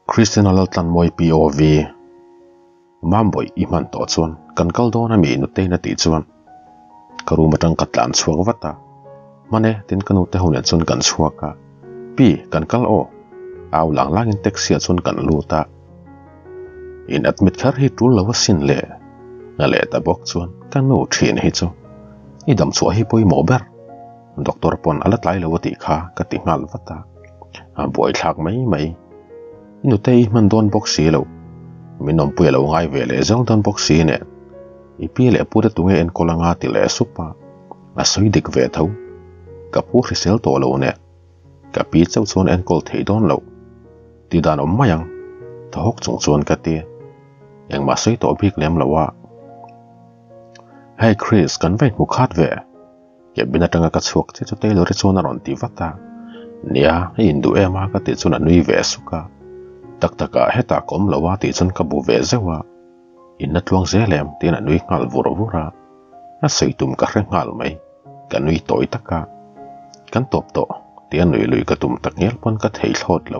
Christiana Laltlanmawii POV, Mambawi i hman tawh chuan kan kal dawn a mi Nutei'n a tih chuan ka room atang ka tlan chhuak vat a, Hman e tin ka nute ho nen chuan kan chhuak a, Pi, kan kal aw. Au lang langin taxi ah chuan kan lut a, In admit kher hi tul lo asin le. A leh ta bawk chuan ka nu thin hi chu i dam chhuah hi pawimawh ber. Doctor pawn a la tlai lo a tih kha ka ti nghal vat a, a buaithlak mai mai. I nute i hman dawn bawk si lo, min awmpui a lo ngai ve leh zel dawn bawk si nen, i pi leh pu te tunge enkawl anga ti leh sup a, a sawi dik ve tho. Ka pu hrisel tawh lo nen, ka pi chauh chuan enkawl thei dawn lo. Ti dan awm mai ang, thaw hawk chung chuan ka ti. Engmah sawi tawh bik lem lo a. Hey Chris, kan va inhmu khat ve. Cabin atanga ka chhuak chiah chu Taylor hi chuan a rawn ti vat a, Nia, i induh em a? ka tih chuan a nui ve suk a. Tak takah hetah ka awm lo a tih chuan ka bu ve zeuh a. Inna tluang zel em? tiin a nui nghal vur vur a. A sawi tum ka hre nghal mai, ka nui tawi tak a. Kan tawp tawh, tia nui lui ka tum tak ngial pawn ka thei thlawt lo.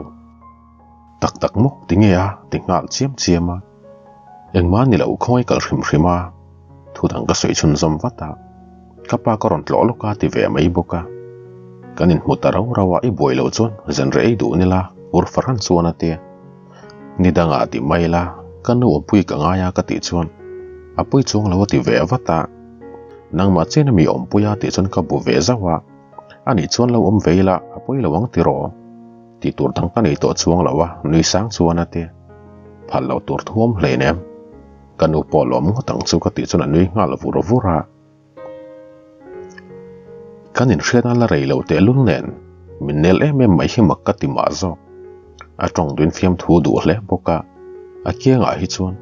Tak tak maw ti nge a? ti nghal chiam chiam a. Engmah ni lo khawngaih kal hrim hrim a, thu dang ka sawi chhunzawm vat a. Ka pa ka rawn tlawh lawk a ti ve mai bawk a. Kan inhmu ta rau rau a, i buai loh chuan zanriah ei duh nila ur farhan chuan a ti. Ni dangah ti mai la, ka nu awmpui ka ngai a ka tih chuan a pui chuang lo a ti ve vat a. Nangmah chian a mi awmpui a tih chuan ka bu ve zauh a, anih chuan lo awm ve ila a pawi lo ang tiraw? Tih tur dang ka nei tawh chuang lo a, nui sang chuan a ti. Phal loh tur thu awm hlein em? Ka nu pawh lawm ngawt ang chu ka tih chuan a nui nghal vur vur a. Kan inhriatna la rei lo tehlul nen min nel em em mai hi mak ka ti mah zawk. A tawng duin fiamthu duh hle bawk a, a kiangah hi chuan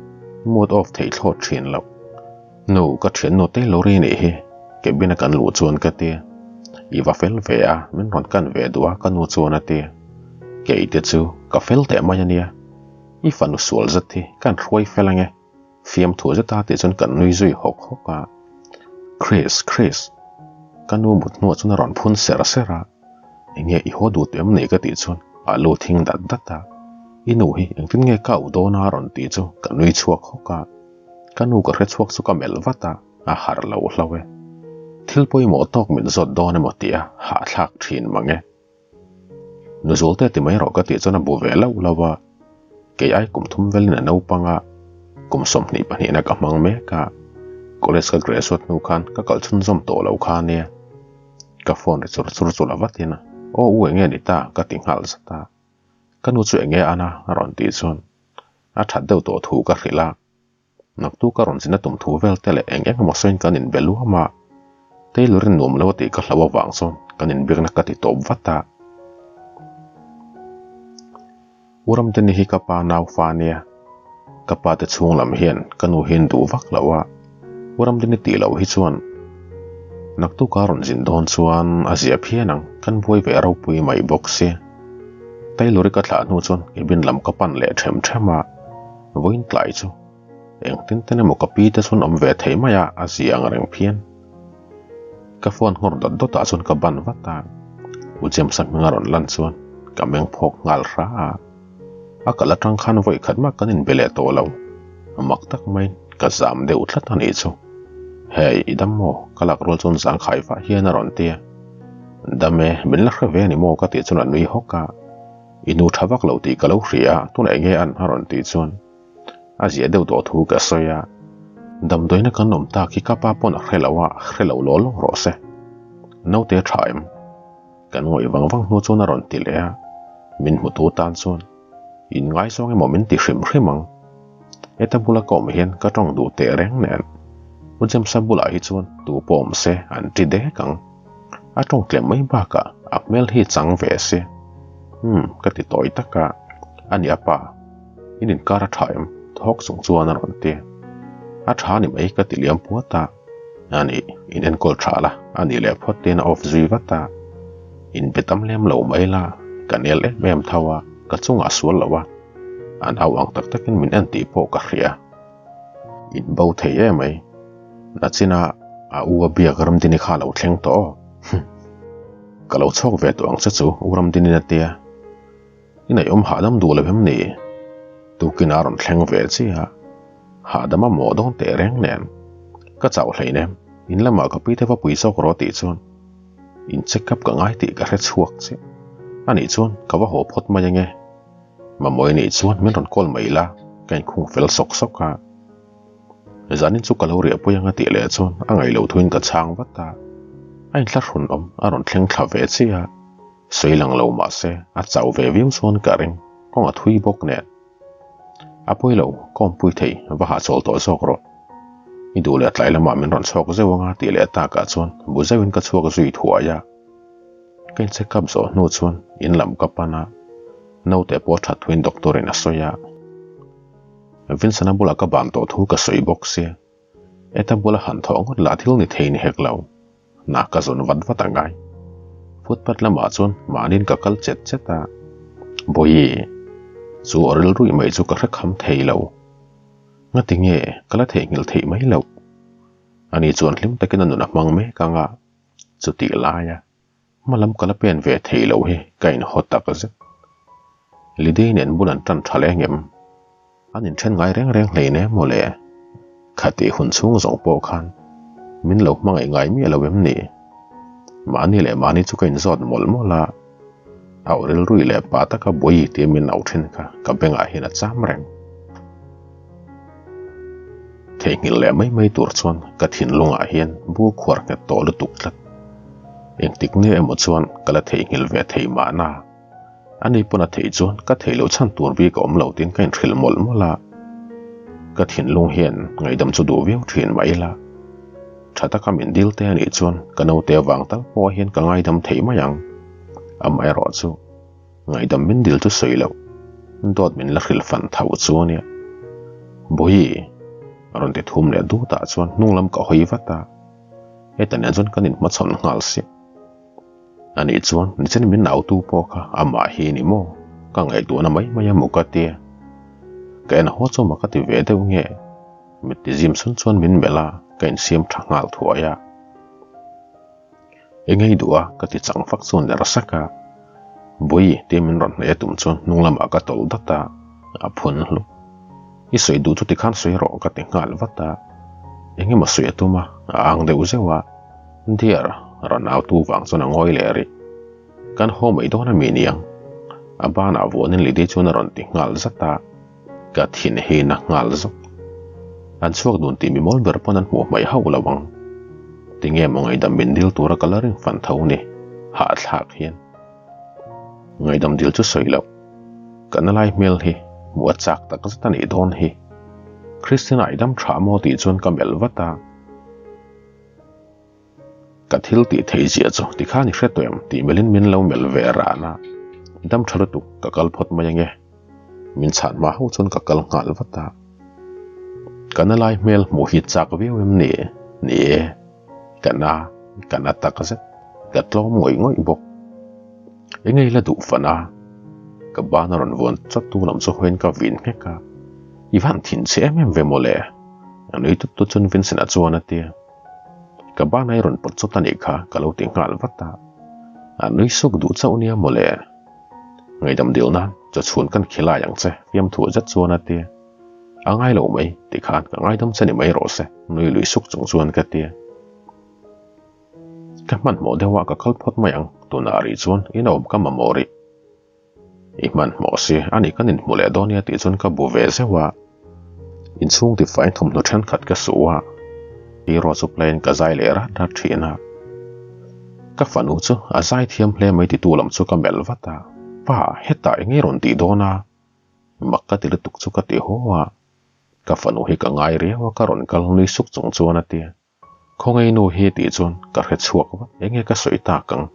mood off theih thlawt thin loh. Nu, ka thiannu Taylor i nih hi, cabin a kan luh chuan ka ti. I va fel ve a, min rawn kan ve duh a ka nu chuan a ti. Kei te chu ka fel teh mai a nia, i fanu sual zet hi kan hruai fel ange. Fiamthu zeta tih chuan kan nui zui hawk hawk a. Chris, Chris. Ka nu mut hnuah chuan a rawn phun ser ser a. Enge i haw duh em nei ka tih chuan a lu thing dat dat a. I nu hi engtin nge ka auh dawn a rawn tih chu ka nui chhuak hawk a. Ka nu ka hre chhuak chu ka melh vat a, a harh lo hlo e. Thil pawimawh tawk min zawt dawn emaw tia hahthlak thin mang e. Nu Zualte ti mai rawh ka tih chuan a bu ve lauh lauh a, kei ai kum thum velin a naupang a, kum 22 na ka hmang mek a, college ka graduate hnu khan ka kal chhunzawm tawh lo kha ania. Ka phone ri chur chur chu la vatin a, Aw u enge ni ta? ka ti nghal zat a. Ka nu chu enge ana? a rawn tih chuan a that deuh tawh thu ka hrilh a. Naktu ka rawn zin a tum thu vel te leh eng eng emaw sawiin kan inbe luam a, Taylor in nuam lo a tih ka hlau avang chuan kan inbiakna ka ti tawp vat a. U Ramdeni hi ka pa nau fa ania, ka pa te chhung lam hian ka nu hian duh vak lo a, U Ramdeni tih loh hi chuan naktu ka rawn zin dawn chuan a zia phian ang, kan buai ve ropui mai bawk si. Taylor i ka thlah hnu chuan cabin lam ka pan leh them them a. Vawiin tlai chu engtin ten emaw ka pi te chuan awm ve thei mai a, a zia ang reng phian. Ka phone nghawr dawt dawt ah chuan ka ban vat a, U James-a hming a rawn lan chuan ka meng phawk nghal hra a. A kal atang khan vawi khat mah kan inbe leh tawh lo, a mak tak maiin ka zam deuh tlat a nih chu. Hey, i dam maw? Ka lak rual chuan zangkhai vah hian a rawn ti a. Dam e, min la hre ve a ni maw ka tih chuan a nui hawk a. I nu tha vak lo tih ka lo hria a, tunah enge an a rawn tih chuan a ziah deuh tawh thu ka sawi a. Damdawiina kan awm tak hi ka pa pawn a hre lo a, hre lo law law rawh se. Naute a tha em? Kan ngawih vang vang hnu chuan a rawn ti leh a, min hmutu tan chuan in ngaizawng emaw min ti hrim hrim ang. Heta bula ka awm hian ka tawng duh teh reng nen U James-a bulah hi chuan tu pawh awm se an ti dek ang. A tawng tlem mai bakah a hmel hi chang ve si. Umm, ka ti tawi tak a, ani a pa, in inkar a tha em? Thawk chung chuan a rawn ti. A tha ni mai ka ti liam puat a, ani in enkawl tha la, ani leh phawt tiin a off zui vat a. In be tam lem lo mai la, ka nel em em tho a, ka chungah sual lo a, an au ang tak takin min en tih pawh ka hria. In bo thei em mai. Nachina a u a biak Ramdini kha a lo thleng tawh aw. Hum. Ka lo chhawk ve tawh ang che chu U Ramdinin a tia. I ngaihawm hahdam duh lo em ni? Tukin a rawn thleng ve chiah a, hahdam a mawh dawn teh reng nen. Ka chauh hleinem, in lamah ka pite va pui zawk rawh tih chuan in check up ka ngai tih ka hre chhuak chiah. Anih chuan ka va haw phawt mai ange. Mamawii nih chuan min rawn call mai la, ka inkhung fel sawk sawk a. Zanin chu ka lo riahpui anga tih leh chuan a ngaih loh thuin ka chhang vat a. A inthlahrun awm a rawn thleng thla ve chiah a. Sawi lang lo mah se a chau ve viau chuan ka ring, kawng a thui bawk nen. A pawi lo, ka awmpui thei, va hahchawl tawh zawk rawh. I duh leh tlai lamah min rawn chhawk zeuh anga tih leh takah chuan bu zeuhin ka chhuak zui thuai a. Ka in check up zawh hnu chuan in lam ka pan a, naute pawh that thuin doctor in a sawi a. Vincent-a bulah ka ban tawh thu ka sawi bawk sia, heta bula han thawh ngawt lah thil ni thei ni hek lo. Hna ka zawn vat vat a ngai. Footpath lamah chuan mahniin ka kal chet chet a, Bawihi, chu aw rilruih mai chu ka hre kham thei lo. Ngati nge ka la theihnghilh theih mai loh? Ani chuan hlim takin a nun a hmang mek ang a, chutih laia hma lam ka la pen ve thei loh hi ka inhaw tak zet. Lidei nen bul an tan tha leh ngem? An inthen ngai reng reng hlei ne maw le? Khatih hun chhung zawng pawh khan min lo hmangaih ngai miah lo em ni? Mahni leh mahni chu ka inzawt mawlh mawlh a, auh rilrui leh pa taka bawi tia min auh thin kha ka bengah hian a cham reng. Theihnghilh leh mai mai tur chuan ka thinlungah hian bu khuar nghet tawh lutuk tlat. Engtik nge emaw chuan ka la theihnghilh ve thei mahna. Ani pawn a theih chuan ka theih loh chhan tur bik a awm lo tiin ka inhrilh mawlh mawlh a. Ka thinlung hian ngaihdam chu duh viau thin mah ila, tha taka min dil te anih chuan ka naute avang tal pawh hian ka ngaidam theih mai ang. Amaherawh chu ngaihdam min dil chu sawi loh, dawt min la hrilh fan tho chu ania. Bawihi, rawn ti thum leh dutah chuan hnunglam ka hawi vat a, heta nen chuan kan inhmachhawn nghal siah. Anih chuan nichin min nautu pawh kha amah hi ni maw? Ka ngaihtuahna mai mai a mu ka tia. Ka en haw chu mak a ti ve deuh nge? Mit ti zim sun chuan min melh a, ka insiam tha nghal thuai a. I ngei duh a ka ti chang fak chuan ner sak a. Bui tia min rawn hnaih a tum chuan hnung lamah ka tawlh dat a, a phun hluk. I sawi duh chu tikhan sawi rawh ka ti nghal vat a. Eng emaw sawi a tum a, a ang deuh zeuh a. Dear, rawn au tu vang chuan a ngawi leh rih. Kan haw mai dawn a mi niang? A banah vuanin Lydie chuan a rawn ti nghal zat a, ka thin hi na nghal zawk. An chhuak dun tih mi mawl ber pawn an hmuh hmaih hauh lo ang. Tinge maw ngaihdam min dil tura ka la ring fan tho ni, hahthlak hian. Ngaihdam dil chu sawi loh. Ka na lai hmel hi hmuh a chak tak zet a nih dawn hi. Christina i dam tha maw tih chuan ka melh vat a. Ka thil tih theih ziah chu tikhan i hre tawh em tih melhin min lo melh ve ran a, dam tha lutuk ka kal phawt mai ange. Min chhan hma ho chuan ka kal nghal vat a. Ka na lai hmel hmuh hi chak viau em ni? Ni e, ka na, ka na tak zet, ka tlawm ngawih ngawih bawk. Enge i la duh fan a? Ka ban a rawn vuan chat tu lam chu hawiin ka vin nghek a, I van thin che em em ve mawle. A nui tut tut chuan Vincent-a chuan a ti a. Ka bana i rawn pawt chawt a nih kha ka lo ti nghal vat a. A nui suk duh chauh nia mawle. Ngaihdam dil nan chaw chhun kan khilai ang che fiamthu zet chuan a ti a. A ngai lo mai tikhan ka ngaidam che ni mai rawh se nui lui suk chung chuan ka ti a. Ka hmanhmawh deuh a ka kal phawt mai ang tunah rih chuan in awm ka mamawh rih. I hmanhmawh si, ani kan inhmu leh dawn nia tih chuan ka bu ve zeuh a. Inchhung tifaiin thawmhnaw thenkhat ka suh a, hero chu play-in ka zai leh rat rat thin a. Ka fanu chu a zai thiam hle mai titu lam chu ka melh vat a, Pa, hetah eng nge rawn tih dawn a? Mak ka ti lutuk chu ka ti haw a, ka fanu hi ka ngai riau a ka rawn kal nui suk chung chuan a ti. Khawngaih nu hi tih chuan ka hre chhuak vat, enge ka sawi tak ang?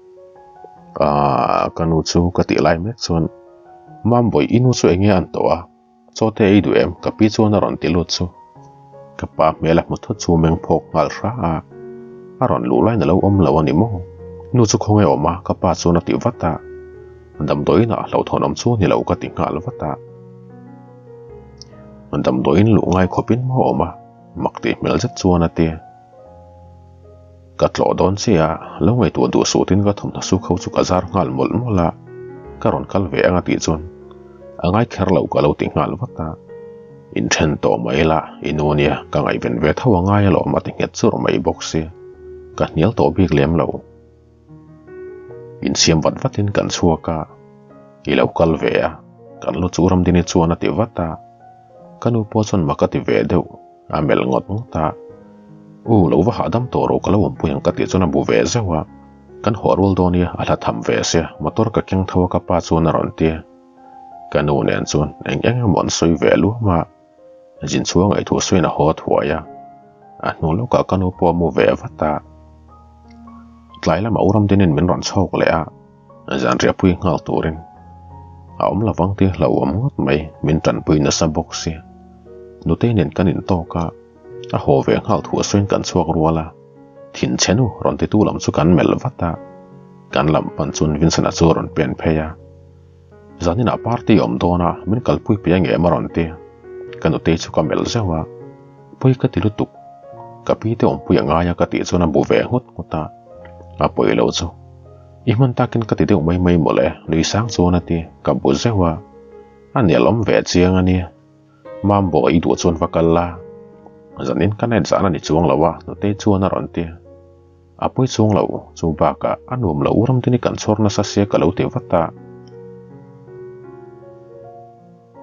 Aaa, ka nu chu ka tih lai mek chuan Mambawi i nu chu enge an tawh a, chaw te ei duh em? Ka pi chuan a rawn ti lut chu. Ka pa hmel a hmu thut chu meng phawk nghal hra a, a rawn luh laiin a lo awm lo a ni maw? Nu chu khawngaih awm a, ka pa chuan a ti vat a, damdawiin ah hlauhthawn awm chu ni lo ka ti nghal vat a. Damdawiin luh ngai khawpin maw awm a? Mak tih hmel zet chuan a ti. Ka tlawh dawn che a, lo ngaihtuah duh suh tin ka thawmhnaw suk ho chu ka zar nghal mawlh mawlh a, ka rawn kal ve ang a tih chuan. A ngai kher lo ka lo ti nghal vat a. Inthen tawh mai la, i nu nia, ka ngaihven ve tho a ngai alawm a ti nghet churh mai bawk si. Ka hnial tawh bik lem lo. Insiam vat vatin kan chhuak a, i lo kal ve a, kan lu chu Ramdini chuan a ti vat a. Ka nu pawh chuan mak a ti ve deuh, a melh ngawt ngawt a. U, lo va hahdam tawh rawh ka lo awmpui ang ka tih chuan a bu ve zeuh a. Kan haw rual dawn nia, a hla tham ve sia, motor ka keng tho a ka pa chuan a rawn ti a. Ka nu nen chuan eng eng emaw an sawi ve luam a, zin chhuah ngaihtuah sawiin a haw thuai a, a hnu lawkah ka nu pawh a mu ve vat a. Tlai lamah u Ramdinin min rawn chhawk leh a, zanriah pui nghal turin a awm lovang tih hlauhawm ngawt mai, min tanpui nasa bawk si. Nutei nen kan intawk a, a haw ve nghal thuah sawiin kan chhuak rual a, thinchhe nu rawn titu lam chu kan melh vat a, kan lam pan chuan Vincent-a chu a rawn pen phei a. Zaninah party awm dawn a, min kalpui pei ange em a rawn ti. Ka nutei chu ka melh zeuh a, Pawi ka ti lutuk. Ka pi te awmpui a ngai a ka tih chuan a bu ve nghut nghut a. A pawi lo chu. I hman takin ka ti deuh mai mai mawle, nui sang chuan a ti. Ka bu zeuh a. A nialawm ve chiang a nia. Mambo i duh chuan va kal la. Zanin ka night zan a ni chuang lo a, nutei chuan a rawn ti. A pawi chuang lo, chu bakah a nuam lo u Ramdini kan chhawr nasa sia ka lo ti vat a.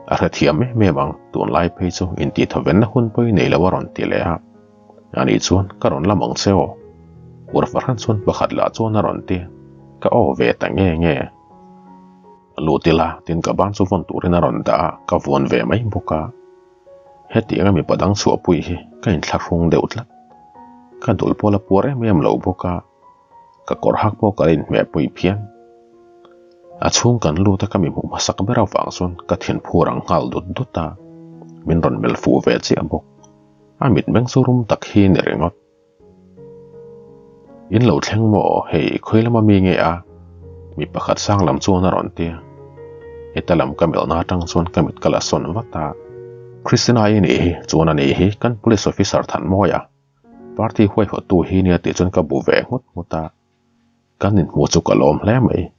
A hrethiam em em ang, tunlai phei chu intihthawvenna hun pawi nei lo a rawn ti leh a. Ani chuan ka rawn lam ang che aw. Ur fahran chuan pakhat lah chuan a rawn ti. Ka aw ve ta nge nge. Lut ila, tin ka ban chu vawn turin a rawn dah a, ka vuan ve mai bawk a. Hetianga mipa dang chhuahpui hi ka inthlahrung deuh tlat. Ka dul pawh la puar em em lo bawk a, ka kawr hak pawh ka la inhmehpui phian. A chhung kan lut a ka mi hmuh hmasak ber avang chuan ka thinphur ang nghal dut dut a, min rawn melh fuh ve chiah bawk. A mitmeng chu rum tak hi ni ringawt. In lo thleng maw? Hei, khawi lama mi nge a? Mi pakhat sang lam chuan a rawn ti a. Heta lam ka melhna atang chuan ka mit ka la sawn vat a. Christina i nih hi, chuan a nih hi kan police officer Thanmawia, party huaihawttu hi nia tih chuan ka bu ve nghut nghut a. Kan inhmuh chu ka lawm hle mai.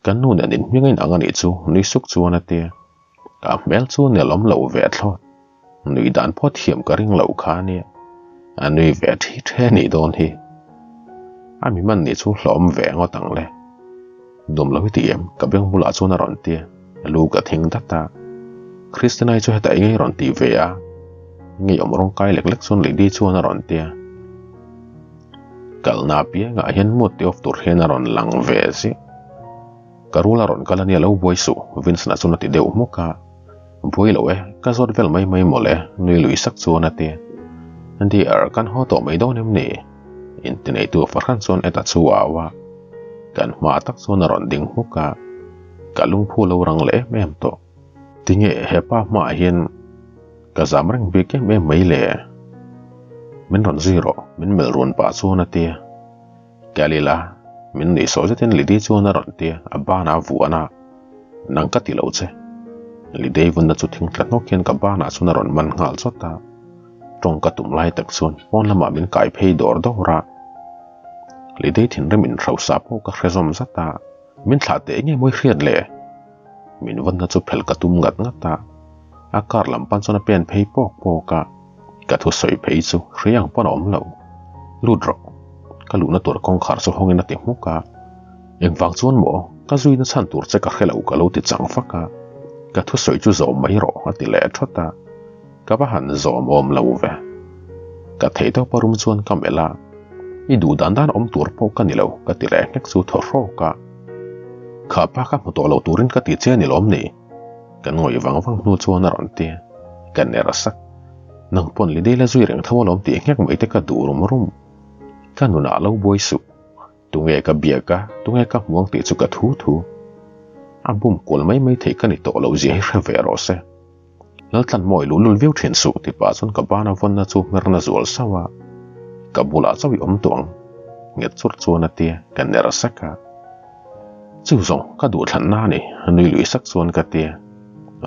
Kan nu nen inhming a inang a nih chu nui suk chuan a ti. Ka hmel chu nelawm lo ve thlawt. Nui dan pawh thiam ka ring lo kha ania. A nui ve thi the nih dawn hi. A mi man nih chu hlawm ve ngawt ang le. Nuam lo i ti em? Ka beng bulah chuan a rawn ti. Lu ka thing dat a. Christina-i chu hetah engei rawn ti ve a? Ngeiawm rawng kai lek lek chuan Lady chuan a rawn ti a. Kalna apiangah hian mood ti off tur hian a rawn lang ve ziah. Ka rul a rawn kal ania lo buai suh, Vincent-a chuan a ti deuh hmuk a. Buai lo e, ka zawt vel mai mai mawle, nui lui sak chuan a ti. Dear, kan haw tawh mai dawn em ni? Intineitu fahran chuan Ed-a chu a au a. Kan hma tak chuan a rawn ding hmuk a. Ka lungphu lo rang leh em em tawh. Tinge hepa hmaah hian Ka zam reng bik em em mai le. Min rawn zui rawh, min melh run pah chuan a ti. Galila, min nuih sawh zetin Liddy chuan a rawn ti, a banah a vuan a. Nang ka ti lo che. Liddy vunna chu thing tla hnawk hian ka banah chuan a rawn man nghal chawt a. Tawng ka tum lai tak chuan pawn lamah min kai phei dawr dawr a. Liddy thinrim inhrosa pawh ka hre zawm zat a. Min thlah teh nge mawi hriat le? Min vawnna chu phelh ka tum ngat ngat a, a car lam pan chuan a pen phei pawk pawk a, ka thusawi phei chu hri ang pawn a awm lo. Lut rawh. Ka luhna tur kawngkhar chu hawngin a ti hmuk a, Engvang chuan maw? Ka zuina chhan tur che ka hre lo ka lo ti chang fak a, ka thusawi chu zawm mai rawh a ti leh thawt a, ka va han zawm awm lo ve. Ka thei tawp a rum chuan ka melh a, I duh dan dan awm tur pawh ka ni lo ka ti leh nghek chu thaw hrawk a. Kha pa ka hmu tawh lo turin ka ti che a ni lawm ni? Kan ngawih vang vang hnu chuan a rawn ti. Ka ner sak. Nang pawn Lidei la zui reng tho alawm tih nghek mai te ka duh rum rum. Ka nunah lo buai suh. Tunge ka biak a, tunge ka hmuang tih chu ka thu thu. A bum kual mai mai theih ka ni tawh lo zia hi hre ve rawh se. Laltlan mawi luh lul viau thin suh ti pah chuan ka bana vawnna chu hmerna zual sauh a, ka bulah chauh i awm tawh ang. Nghet chur chuan a ti, ka ner sek a. Chu zawng ka duhthlanna a ni, nui lui sak chuan ka ti.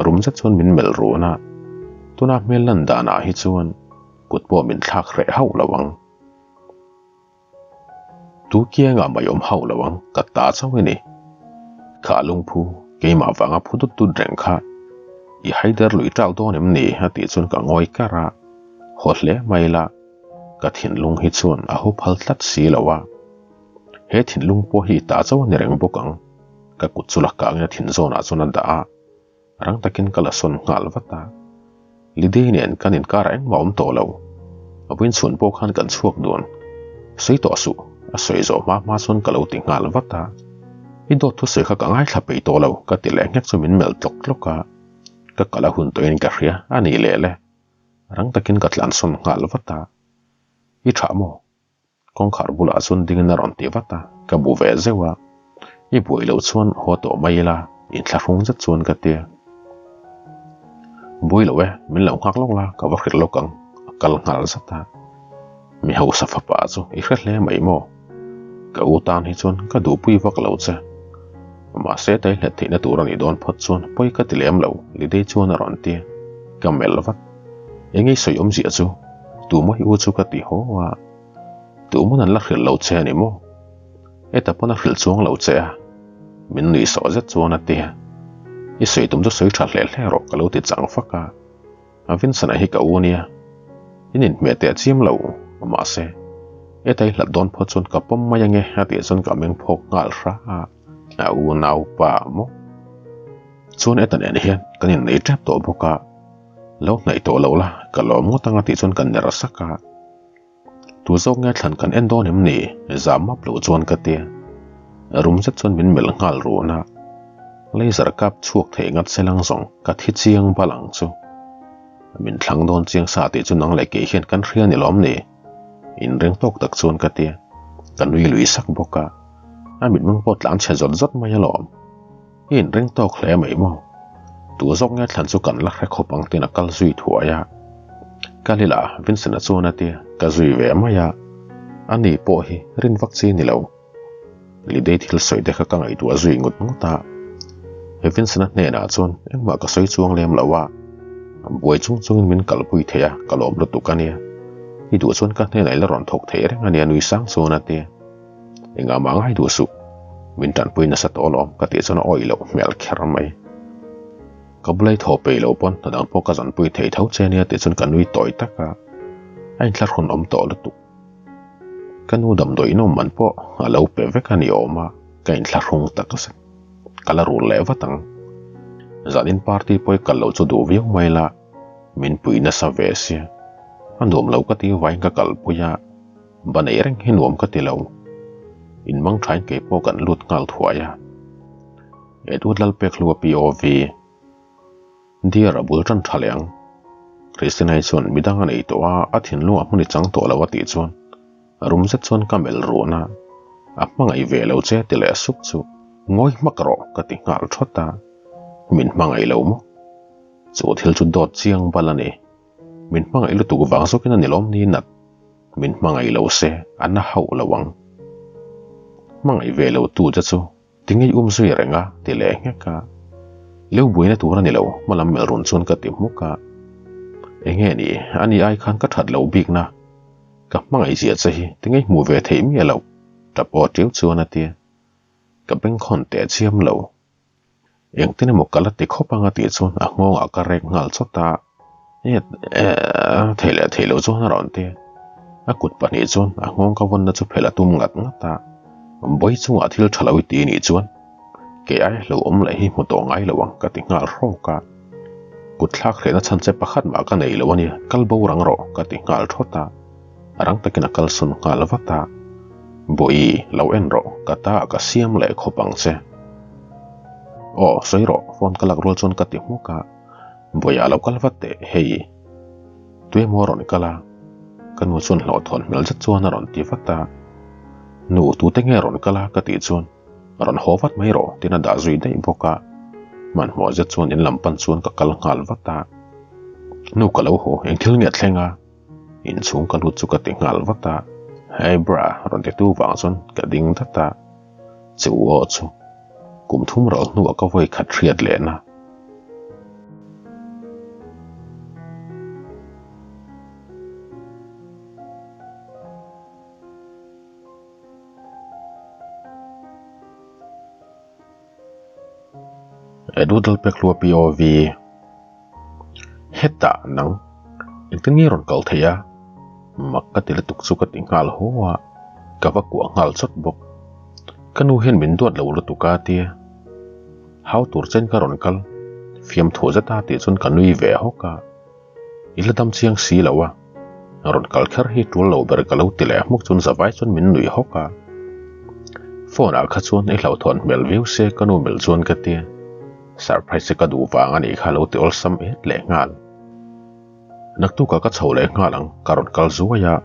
Rum zet chuan min melh run a, tuna hmel lan danah hi chuan kut pawh min thlak hreh hauh lo ang. Tu kiangah mai awm hauh lo ang, ka ta chauh i ni. Kha lungphu, keimah vanga phu dut dut reng kha. I haider lui ṭak dawn em ni? a tih chuan ka ngawi kar a, haw hle mai la, ka thinlung hi chuan a haw phal tlat si lo a. He thinlung pawh hi i ta chauh a ni reng bawk ang. Ka kut chu la kangin a thin zawnah chuan a dah a, rang takin ka la sawn nghal vat a. Lidei nen kan inkarah engmah awm tawh lo. A vawiin chhun pawh khan kan chhuak dun. Sawi tawh suh, a sawi zawh hma hma chuan ka lo ti nghal vat a. I dawt thusawi kha ka ngaithla peih tawh lo, ka ti leh nghek chu min melh tlawk tlawk a. Ka kal a hun tawhin ka hria, a nih leh le. Rang takin ka tlansawn nghal vat a. I tha maw? Kawngkhar bulah chuan dingin a rawn ti vat a, ka bu ve zeuh a. I buai loh chuan haw tawh mai ila, inthlahrung zet chuan ka ti. Buai lo e, min lo nghak lawk la, ka va hrilh lawk ang, a kal nghal zat a. Mi hausa fapa chu i hre hle mai maw? Ka u tan hi chuan ka duhpui vak lo che. Mahse tai hlet theihna tur a nih dawn phawt chuan pawi ka ti lem lo, Lidei chuan a rawn ti. Ka melh vat. Eng ei sawi awmzia chu? Tumaw i u chu ka ti haw a. Tumawn an la hrilh lo che a ni maw? Heta pawn a hrilh chuang lo che a. Min nuih sawh zet chuan a ti a. I sawi tum chu sawi tha hle hle rawh ka lo ti chang fak a. A Vincent-a hi ka u nia. In inhmeh teh chiam lo, mahse, heta i hlat dawn phawt chuan ka pawm mai ange a tih chuan ka meng phawk nghal hra a. A unaupa maw? Chuan heta nen hian kan innei tep tawh bawk a. Lo hnaih tawh lo la, ka lawm ngawt anga tih chuan ka ner sak a. Tu zawk nge thlan kan en dawn em ni? Zah map loh chuan ka ti. Rum zet chuan min melh nghal run a. Laser kap chhuak thei ngat se lang zawng ka thi chiang bal ang chu. Min thlang dawn chiang sa tih chu nang leh kei hian kan hria ni lawm ni? Inring tawk tak chuan ka ti. Ka nui lui sak bawk a. A mitmeng pawh tlan chhe zawt zawt mai alawm. I inring tawk hle mai maw? Tu zawk nge thlan chu kan la hre khawp ang tiin a kal zui thuai a. Kalila, Vincent-a chuan a ti, ka zui ve mai a. Ani pawh hi rin vak chi ni lo. Lidei thil sawi te kha ka ngaihtuah zui ngut ngut a. Vincent-a hnenah chuan engmah ka sawi chuang lem lo a. Buai chung chungin min kalpui thei a, ka lawm lutuk a nia. I duh chuan ka hnenah i la rawn thawk thei reng a nia nui sang chuan a ti. Engah mah ngai duh suh, min tanpui nasa tawh alawm ka tih chuan a awih loh hmel kher mai. Ka bulai thaw peih lo pawn hna dang pawh ka zanpui thei tho che nia tih chuan ka nui tawi tak a, a inthlahrun awm tawh lutuk. Ka nu damdawi inawm man pawh a lo pe vek a ni awm a, ka inthlahrung tak zet. Ka la rul leh vat ang. Zanin party pawh i kal loh chu duh viau mai la, min pui nasa ve sia. A nuam lo ka ti vaiin ka kalpui a. Ba nei reng hi nuam ka ti lo. In mang thain kei pawh kan lut nghal thuai a. Edward Lalpekhlua POV. Dear a bul tan tha leh ang. Christina-i chuan midang a nei tawh a, a thinlungah hmun i chang tawh lo a tih chuan rum zet chuan ka melh run a. A hmangaih ve lo che ti leh sup chu ngawi hmak rawh ka ti nghal thawt a. Min hmangaih lo maw? Chu thil chu dawt chiang bal a ni. Min hmangaih lutuk vang zawkin a ni lawm ni nat. Min hmangaih lo se a na hauh lo ang. Hmangaih ve lo tu che chu tingei um zui reng a ti leh nghek a. Leu buaina tur a ni lo, hmalam melh run chuan ka ti hmuk a. Enge ni, ani ai khan ka that lo bik na. Ka hmangaih zia che hi tingei hmuh ve theih miah loh, tap aw tiu chuan a ti. Ka bengkhawn teh chiam lo. Engtin emaw ka la ti khawp ang a tih chuan a nghawngah ka rek nghal chawt a, Thei leh thei lo chuan a rawn ti. A kut pahnih chuan a nghawng ka vawnna chu phelh a tum ngat ngat a, Bawi chungah thil tha lo i ti nih chuan kei ai hlo awm leh hi hmu tawh ngai lo ang ka ti nghal hrawk a. Kut thlak hrehna chhan che pakhat mah ka nei lo a nia, kal bo rang rawh ka ti nghal thawt a. Rang takin a kalsawn nghal vat a, Bawi, lo en rawh, ka ta ah ka siam leh khawp ang che. Aw, sawi rawh, phone ka lak rual chuan ka ti hmuk a, Bawiah lo kal vat teh, hei. Tuemaw a rawn kal a, ka nu chuan hlawhthawn hmel zet chuan a rawn ti vat a, Nu, tute nge rawn kal a? ka tih chuan, Rawn haw vat mai rawh, tiin a dah zui daih bawk a, hmanhmawh zet chuan in lam pan chuan ka kal nghal vat a, Nu, ka lo haw, eng thil nge thleng a? Inchhung ka lut chu ka ti nghal vat a, Hey bra, rawn ti tu vang chuan ka ding dat a, chu aw chu kum thum ral hnuah ka vawi khat hriat lehna. Edu Dalpekhlua POV. Hetah nang engtin nge rawn kal thei a? Mak ka ti lutuk chu ka ti nghal haw a, ka va kuah nghal chawt bawk. Ka nu hian min duat lo lutuk a tia. Hau tur chen ka rawn kal, fiamthu zeta tih chuan ka nui ve hawk a. I la dam chiang si lo a, rawn kal kher hi tul lo ber ka lo ti leh hmuk chuan zavai chuan min nuih hawk a. Phone ah kha chuan i hlauhthawn hmel viau se ka nu melh chuan ka tia. Surprise ka duh vang a nih kha lo ti awlsam et leh nghal. Naktukah ka chho leh nghal ang ka rawn kal zuai a,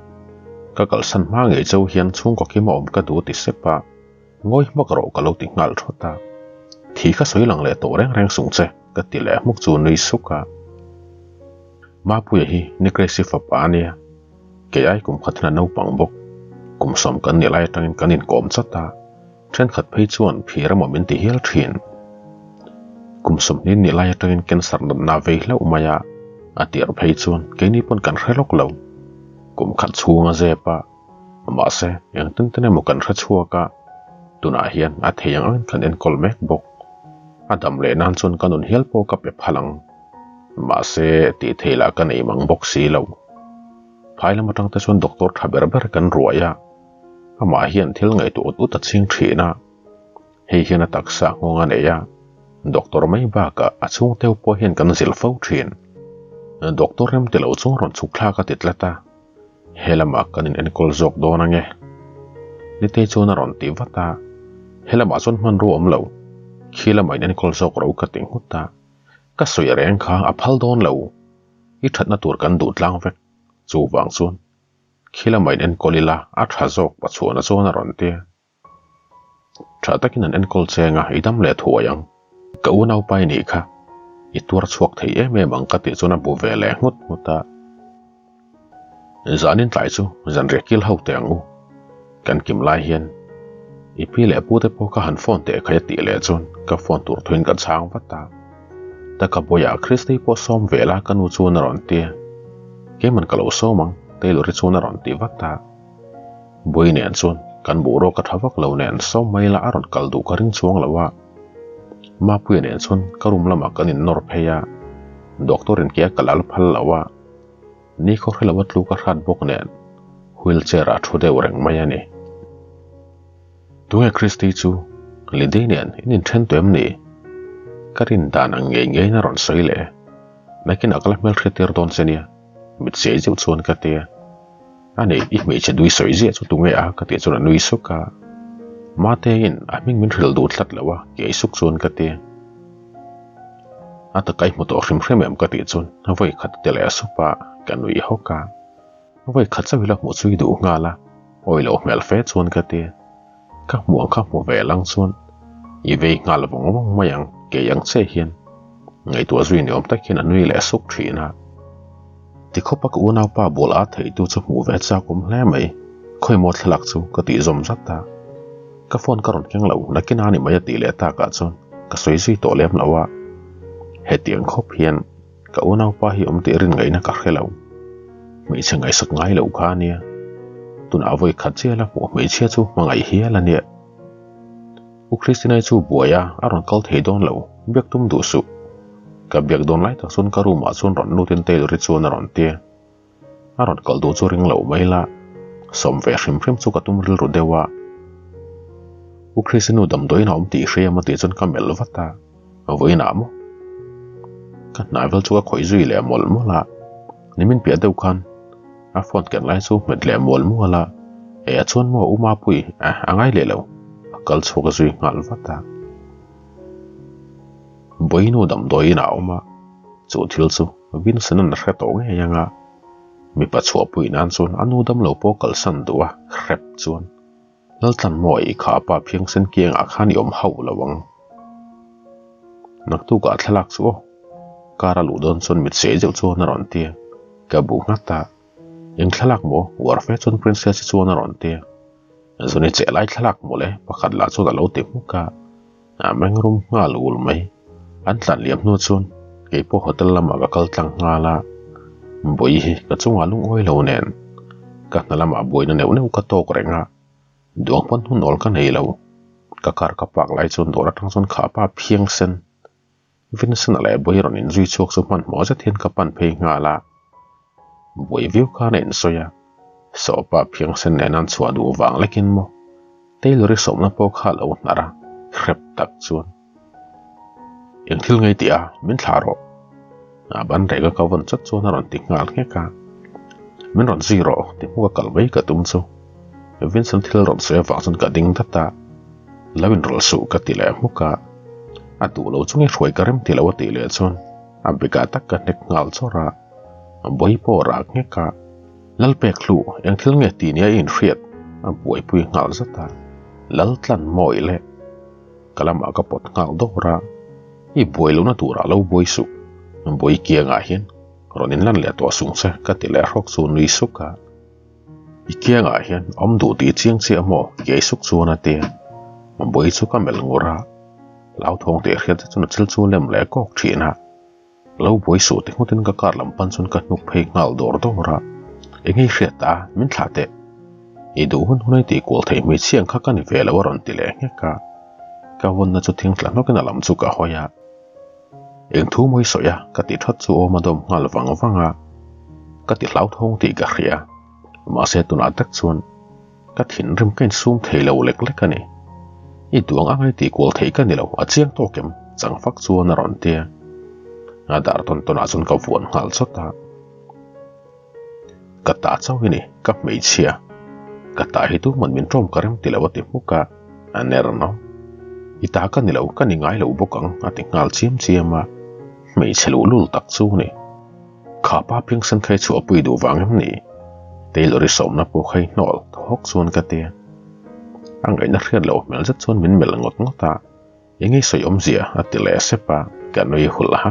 ka kalsan hma ngei cheu hian chhungkaw kim a awm ka duh ti sep a, ngawi hmak rawh ka lo ti nghal thawt a. Thi kha sawi lang leh tawh reng reng sung che ka ti leh hmuk chu nui suk a. Mapuia hi ni Grace-i fapa a nia, kei ai kum khat hian a naupang bawk, kum sawm kan nih lai atangin kan inkawm chawt a, Thenkhat phei chuan phir emaw min ti hial thin. Kum 20 nih lai atangin cancer natna vei hlauh mai a, a tir phei chuan keini pawn kan hre lawk lo. Kum khat chhung a zep a, mahse engtin ten emaw kan hre chhuak a, tunah hian a thei ang angin kan enkawl mek bawk. A dam leh nan chuan ka nun hial pawh ka pe phal ang. Mahse tih thei lah ka nei mang bawk si lo. Phai lam atang te chuan doctor tha ber ber kan ruai a. Amah hian thil ngaihtuah ut ut a ching thin a, hei hian a taksa nghawng a nei a, doctor mai bakah a chhung teu pawh hian kan zilh fo thin. Doctor rem ti lo chung rawn chhuk thlak a ti tlat a, he lamah kan in enkawl zawk dawn ange. Nitei chuan a rawn ti vat a, he lamah chuan hmanrua awm lo, khi lamah in enkawl zawk ro ka ti nghut a, ka sawi reng kha a phal dawn lo, i thatna tur kan duh tlang vek, chuvang chuan Khi lamah in enkawl ila a tha zawk Pachuana chuan a rawn ti. Tha takin an enkawl cheng a, i dam leh thuai ang. Ka unaupa i nih kha. I tuar chhuak thei em em ang ka tih chuan a bu ve leh nghut nghut a. Zanin tlai chu zanriah kil ho teh ang u. Kan kim lai hian i pi leh pu te pawh ka han phone teh khai a tih leh chuan ka phone tur thuin ka chhang vat a. Taka bawiah Christy pawh sawm ve la ka nu chuan a rawn ti. Keiman ka lo sawm ang Taylor-i chuan a rawn ti vat a. Bawi nen chuan kan boruak a tha vak lo nen sawm mai la a rawn kal duh ka ring chuang lo a. Mapuia nen chuan ka room lamah kan innawr phei a, doctor in ke a kal al phal lo a. Ni khaw hre lo a tluk a hrat bawk nen wheelchair ah thu deuh reng mai a ni. Tunge Christy chu Liddy nen in inthen tawh em ni? Ka rin dan ang ngei ngeiin a rawn sawi leh. Nakinah ka la hmelhriat tir dawn che nia, mit siai zeuh chuan ka ti a. A ni, i hmeichhe nui sawi ziah chu tunge a? ka tih chuan a nui suk a. Matein a hming min hrilh duh tlat lo a, kiai suk chuan ka ti. A taka i hmu tawh hrim hrim em ka tih chuan vawi khat ti leh sup a, ka nui hawk a. Vawi khat chauh ila hmuh chu i duh nghal a, awi loh hmel fe chuan ka ti. Ka hmuh ang kha hmu ve lang chuan i vei nghal vawng vawng mai ang kei ang che hian. Ngaihtuah zui ni awm tak hian a nui leh suk thin a. Tikhawpa ka unaupa bul a theitu chu hmuh ve chak awm hle mai, khawimaw thlalak chu ka tih zawm zat a. Ka phone ka rawn keng lo, nakin a ni mai a tih leh takah chuan ka sawi zui tawh lem lo a. Hetiang khawp hian ka unaupa hi awm tih rin ngaihna ka hre lo. Hmeichhe ngaihsak ngai lo kha a nia. Tunah vawi khat chiah la hmuh hmeichhia chu hmangaih hial a nia. U Christina-i chu buai a, a rawn kal thei dawn lo, biak tum duh suh. Ka biak dawn lai tak chuan ka room ah chuan rawn lutin Taylor-i chuan a rawn ti a. A rawn kal duh chu ring lo mai la, sawm ve hrim hrim chu ka tum rilru deuh a. U Chrisi nu damdawiin a awm tih hria emaw tih chuan ka melh vat a, vawiinah maw? Ka hnai vel chu ka khawih zui leh mawlh mawlh a, nimin piah deuh khan a phone ken lai chu hmet leh mual mual a, eh a chuan maw U Mapui a ngai leh lo, a kal chhuak zui nghal vat a. Vawiinu damdawiin a awm a, chu thil chu Vincent an hre tawh ngei ang a, mipa chhuahpui nan chuan a nu damlo pawh kalsan duh a hrep chuan Laltlanmawii kha a pa phiangsen kiangah khan i awm hauh lo ang. Naktukah thlalak chu aw, car a luh dawn chuan mit sei deuh chuan a rawn ti a, ka bu nghat a, Eng thlalak maw? Uar fe chuan Princess-i chuan a rawn ti a, Zuni cheh lai thlalak maw le? Pakhat lah chuan a lo ti hmuk a. A meng rum nghal ul mai. An tlan liam hnu chuan kei pawh hotel lamah ka kal tlang nghal a, Bawi hi ka chungah lungawi lo nen ka hna lamah buaina neuh neuh ka tawk reng a, duang pawn hun awl ka nei lo. Ka car ka park lai chuan dawr atang chuan khah pa phiang sen. Vincent-a leh Bawihi rawn inzui chhuak chu hmanhmawh zet hian ka pan phei nghal a. Buai viau khan a insawi a, Sawpa phiangsen nen an chhuah duh vang lekin maw Taylor-i sawmna pawh kha a lo hnar a, hrep tak chuan. Eng thil ngei tih a, min thlah rawh. A ban rek a ka vawn chat chuan a rawn ti nghal nghek a, Min rawn zui rawh ti hmuk a kal mai ka tum chu Vincent thil rawn sawi avang chuan ka ding dat a, Lo inrawlh suh ka ti leh hmuk a, a duh lo chu nge hruai ka rem ti lo a tih leh chuan a bekah tak ka hnek nghal chawrh a. A buai pawh rak nghek a, Lalpek hlu eng thil nge tih nia i inhriat? A buaipui nghal zat a, Lal tlan mawi le. Ka lamah ka pawt nghal dawr a, I buai lohna turah lo buai suh, buai kiangah hian rawn inlan leh tawh sung che ka ti leh hrawk chu nui suk a. I kiangah hian awm duh tih chiang chiah maw? Kiai suk chuan a ti a, buai chu ka melh ngur a, hlauthawng tih hriat zet chuan a thil chu lem leh kawk thin a. Lo buai suh ti ngawtin ka car lam pan chuan ka hnuk phei nghal dawr dawr a, eng i hriat a, min thlah teh. I duh hun hun a i tih kual theih hmeichhia ang kha ka ni ve lo a rawn ti leh nghek a, ka vawnna chu thing tla hnawkin a lam chu ka hawi a. Eng thu mawi sawi a ka ti that chu awm a dawm nghal vang vang a, ka ti hlauthawng tih ka hria, mahse tunah tak chuan ka thinrim ka insum thei lo lek lek a ni. I duang ang ai tih kual theih ka ni lo, a chiang tawk em? Chang fak chuan a rawn ti a. A dar tawn tawnah chuan ka vuan nghal chawt a. Ka ta chauh hi ni, ka hmeichhia. Ka ta hi tuman min ṭawm ka rem ti lo a ti hmuk a, a ner no. I ta ka ni lo, ka ni ngai lo bawk ang a ti nghal chiam chiam a. Hmeichhe luhlul tak chu ni. Kha pa phiangsen kha i chhuahpui duh vang em ni? Taylor-i sawmna pawh kha i hnawl thawk chuan ka ti a. A ngaihna hriat loh hmel zet chuan min melh ngawt ngawt a, Eng i sawi awmzia? a ti leh sep a, ka nui hulh a.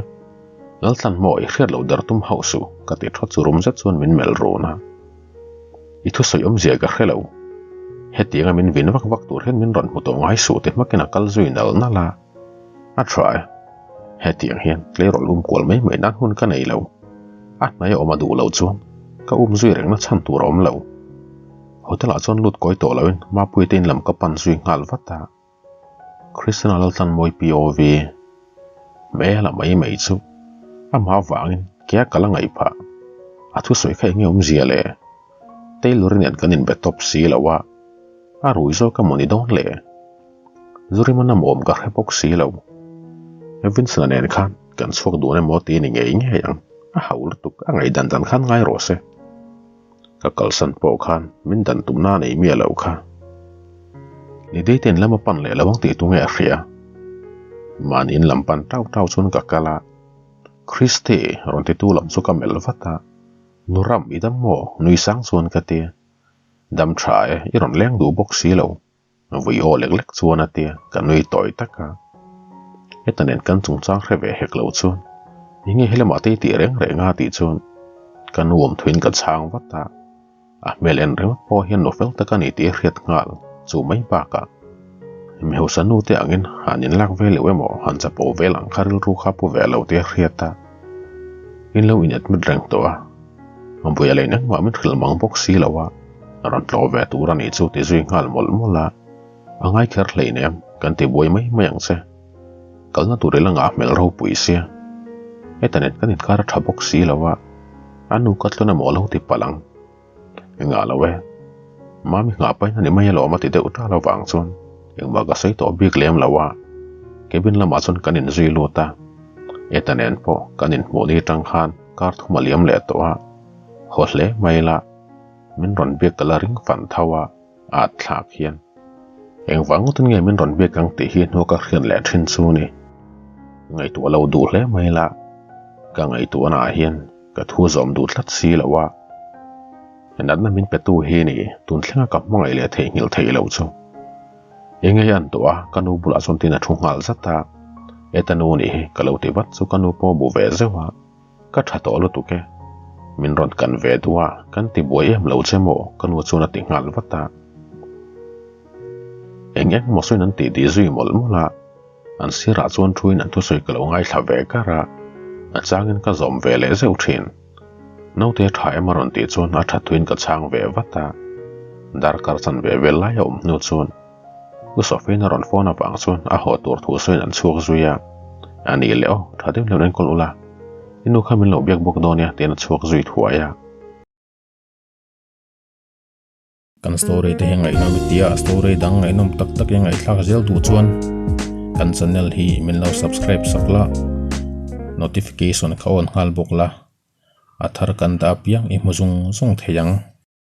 Laltlan maw i hriat loh der tum hauh suh ka ti thawt chu rum zet chuan min melh run a. I thusawi awmzia ka hre lo. Hetianga min vin vak vak tur hian min rawn hmu tawh ngai suh ti hmakin a kal zui nal nal a. A tha e. Hetiang hian tleirawl um kual mai mai nan hun ka nei lo. A hnaia awm a duh loh chuan ka um zui rengna chhan tur a awm lo. Hotel ah chuan lut kawi tawh loin Mapuii te in lam ka pan zui nghal vat a. Christina Laltlanmawi POV Hmel a mai mai chu amah avangin kea ka la ngaih phah. A thusawi kha enge awmzia le? Taylor-i nen kan inbe tawp si lo a, a rui zawk a maw ni dawn le? Zurima nam awm ka hre bawk si lo. Vincent-a nen khan kan chhuak dun emaw ti ni ngei ngei ang, a hauh lutuk, a ngaihdan dan khan ngai rawh se. Ka kalsan pawh khan min dan tumna a nei miah lo kha. Lidei ten lam a pan leh lo ang tih tunge a hria. Mahni in lam pan tau tau chuan ka kal a, Christy rawn titu lam chu ka melh vat a, Nu ram i dam maw? Nui sang chuan ka ti. Dam tha e, i rawn leng duh bawk si lo. Vui aw lek lek chuan a tia, ka nui tawi tak a. Heta nen kan chungchang hre ve hek lo chuan, Eng nge helamah te i tih reng reng a tih chuan ka nu awm thuin ka chhang vat a. A hmel en ringawt pawh hian nu fel tak a ni tih a hriat nghal chu mai bakah mi hausa nu te angin han inlak ve loh emaw han chapo vel ang kha rilru kha pu ve lo tih a hriat a. In lo in admit reng tawh a, Buia leh engmah min hrilh mang bawk si lo a, rawn tlawh ve tur a nih chu ti zui nghal mawlh mawlh a, a ngai kher hleinem kan ti buai mai mai ang che. Kalna tur ila ngah hmel ropui sia, heta nen kan inkar a tha bawk si lo a, a nu ka tlun emaw lo ti palh ang. Engah lo e, Mami nghah pahin a ni mai alawm a ti deuh tal avang chuan engmah ka sawi tawh bik lem lo a, cabin lamah chuan kan inzui lut a, Eta nen pawh kan inhmuh ni tang khan kar thum a liam leh tawh a, haw hle mai la, min rawn biak ka la ring fan tho a, at thlak hian engvang ngawtin nge min rawn biak ang tih hi hnu ka hriat leh thin chu ni. Ngaihtuah lo duh hle mai la, ka ngaihtuahnaah hian ka thu zawm duh tlat si lo a, natna min petu hi ni tun thlenga ka hmangaih leh theihnghilh theih loh chu. Eng nge an tawh a, ka nu bulah chuan tin a thu nghal zat a, Eta nu nih hi ka lo ti vat chu ka nu pawh bu ve zeuh a, ka tha tawh lutuk e, min rawn kan ve duh a, kan ti buai em lo che maw ka nu chuan a ti nghal vat a. Eng eng maw sawiin an tih tih zui mawlh mawlh a. An sirah chuan thuin an thusawi ka lo ngaithla ve kar a, a changin ka zawm ve leh zeuh thin. Naute a tha em a rawn tih chuan a that thuin ka chhang ve vat a. Darkar chan ve vel lai a awm hnu chuan U Sophie-in a rawn phone avang chuan a haw tur thu sawiin an chhuak zui a. A nih leh aw, tha deuh hleuh enkawl ula, i nu kha min lo biak bawk dawn nia tiin a chhuak zui thuai a. Kan story te hi ngaihnawm i tia, story dang ngaihnawm tak tak i ngaihthlak zel duh chuan kan channel hi min lo subscribe sak la, notification kha on nghal bawk la, a thar kan dah apiang i hmu zung zung thei ang.